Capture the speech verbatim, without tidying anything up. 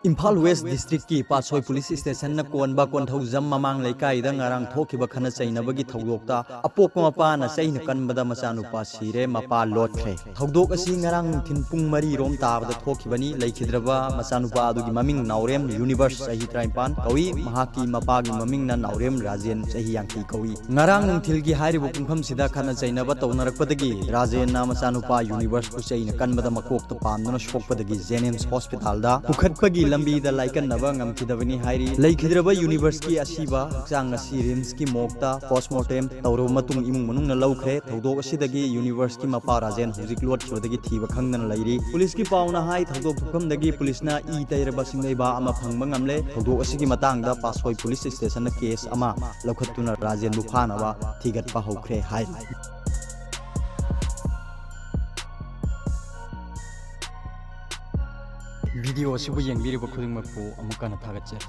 Imphal west ꯗꯤꯁꯇ꯭ꯔꯤꯛꯀꯤ ꯄꯥꯠꯁꯣꯏ police ꯁ꯭ꯇꯦꯁꯟꯅ ꯀꯣꯟꯕ ꯀꯣꯟꯊꯧꯖꯝ ꯃꯃꯥꯡ ꯂꯩꯀꯥꯏꯗ ꯉꯔꯥꯡ ꯊꯣꯛꯈꯤꯕ ꯈꯠꯅ ꯆꯩꯅꯕꯒꯤ ꯊꯧꯗꯣꯛꯇ ꯑꯄꯣꯛꯄ ꯃꯄꯥꯅ ꯆꯩꯅ ꯀꯟꯕꯗ ꯃꯆꯥꯅꯨꯄꯥ ꯁꯤꯔꯦ, ꯃꯄꯥ ꯂꯣꯠꯈ꯭ꯔꯦ꯫ ꯊꯧꯗꯣꯛ ꯑꯁꯤ ꯉꯔꯥꯡ ꯅꯨꯡꯊꯤꯜ ꯄꯨꯡ ꯃꯔꯤ ꯔꯣꯝ ꯇꯥꯕꯗ ꯊꯣꯛꯈꯤꯕꯅꯤ꯫ ꯂꯩꯈꯤꯗ꯭ꯔꯕ ꯃꯆꯥꯅꯨꯄꯥ ꯑꯗꯨꯒꯤ ꯃꯃꯤꯡ ꯅꯥꯎꯔꯦꯝ ꯌꯨꯅꯤꯚꯔꯁ, ꯆꯍꯤ ꯇꯔꯥꯅꯤꯄꯥꯟ ꯀꯧꯏ꯫ ꯃꯍꯥꯛꯀꯤ ꯃꯄꯥꯒꯤ ꯃꯃꯤꯡꯅ ꯅꯥꯎꯔꯦꯝ ꯔꯥꯖꯦꯟ, ꯆꯍꯤ ꯌꯥꯡꯈꯩ ꯀꯧꯏ꯫ ꯉꯔꯥꯡ ꯅꯨꯡꯊꯤꯜꯒꯤ ꯍꯥꯏꯔꯤꯕ ꯄꯨꯡꯐꯝꯁꯤꯗ ꯈꯠꯅ ꯆꯩꯅꯕ ꯇꯧꯅꯔꯛꯄꯗꯒꯤ ꯔꯥꯖꯦꯟꯅ ꯃꯆꯥꯅꯨꯄꯥ ꯌꯨꯅꯤꯚꯔꯁꯄꯨ ꯆꯩꯅ ꯀꯟꯕꯗ ꯃꯀꯣꯛꯇ ꯄꯥꯟꯗꯨꯅ ꯁꯣꯛꯄꯗꯒꯤ ꯖꯦꯅꯤꯝꯁ ꯍꯣꯁꯄꯤꯇꯥꯜꯗ ꯄꯨꯈꯠꯄꯒꯤ ꯂꯝꯕꯤꯗ ꯂꯥꯏꯀꯠꯅꯕ ꯉꯝꯈꯤꯗꯕꯅꯤ ꯍꯥꯏꯔꯤ꯫ ꯂꯩꯈꯤꯗ꯭ꯔꯕ ꯌꯨꯅꯤꯚꯔꯁꯀꯤ ꯑꯁꯤꯕ ꯍꯛꯆꯥꯡ ꯑꯁꯤ ꯔꯤꯝꯁꯀꯤ ꯃꯣꯔꯒꯇ ꯄꯣꯁꯃꯣꯔꯇꯦꯝ ꯇꯧꯔꯕ ꯃꯇꯨꯡ ꯏꯃꯨꯡ ꯃꯅꯨꯡꯅ ꯂꯧꯈ꯭ꯔꯦ꯫ ꯊꯧꯗꯣꯛ ꯑꯁꯤꯗꯒꯤ ꯌꯨꯅꯤꯚꯔꯁꯀꯤ ꯃꯄꯥ ꯔꯥꯖꯦꯟ ꯍꯧꯖꯤꯛ ꯂꯣꯠꯈꯤꯕꯗꯒꯤ ꯊꯤꯕ ꯈꯪꯗꯅ ꯂꯩꯔꯤ꯫ ꯄꯨꯂꯤꯁꯀꯤ ꯄꯥꯎꯅ ꯍꯥꯏ, ꯊꯧꯗꯣꯛ ꯊꯣꯛꯐꯝꯗꯒꯤ ꯄꯨꯂꯤꯁꯅ ꯏ ꯇꯩꯔꯕ ꯁꯤꯡꯗꯩꯕ ꯑꯃ ꯐꯪꯕ ꯉꯝꯂꯦ꯫ ꯊꯧꯗꯣꯛ ꯑꯁꯤꯒꯤ ꯃꯇꯥꯡꯗ ꯄꯥꯠꯁꯣꯏ ꯄꯨꯂꯤꯁ ꯁ꯭ꯇꯦꯁꯟꯗ ꯀꯦꯁ ꯑꯃ ꯂꯧꯈꯠꯇꯨꯅ ꯔꯥꯖꯦꯟꯕꯨ ꯐꯥꯅꯕ ꯊꯤꯒꯠꯄ ꯍꯧꯈ꯭ꯔꯦ ꯍꯥꯏꯔꯤ꯫ ꯚꯤꯗꯤꯑꯣ ꯑꯁꯤꯕꯨ ꯌꯦꯡꯕꯤꯔꯤꯕ ꯈꯨꯗꯤꯡꯃꯛꯄꯨ ꯑꯃꯨꯛ ꯍꯟꯅ ꯊꯥꯒꯠꯆꯔꯤ꯫